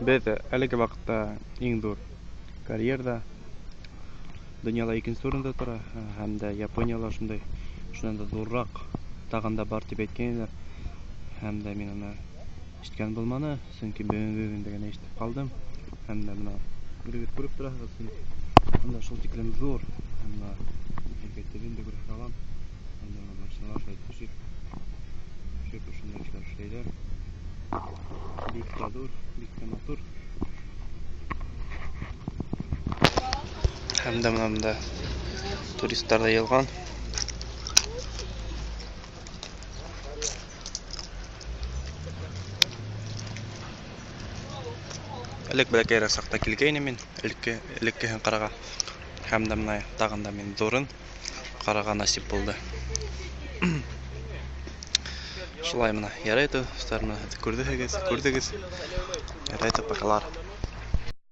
Беҙ әлеге ваҡытта иң ҙур карьерҙа донъяла икенсе урында тора, һәм дә Японияла шундай, шунан да ҙурыраҡ тағын да бар тип әйткәйнеләр. Һәм дә мин уны ишеткән булманы, сөнки бөгөнгө көндә генә ишетеп ҡалдым. Һәм дә бына үҙегеҙ күреп тораһығыҙ, сөнки бында шул тиклем ҙур, һәм бына төбөн дә күрһәтә алам. Һәм дә бына машиналар шулай төшөп, төшөп ошондай эшләр эшләйҙәр. Бик тә ҙур, бик тә матур. Һәм дә бына бында туристар ҙа йыйылған. Элек бәләкәйерәк саҡта килгәйнем мин, элеккеһен ҡарарға. Һәм дә бына тағын да мин ҙурын ҡарарға насип булды. Шулай бына, ярай, дуҫтар, бына һеҙ күрҙегеҙ, күрҙегеҙ. Ярай, пока.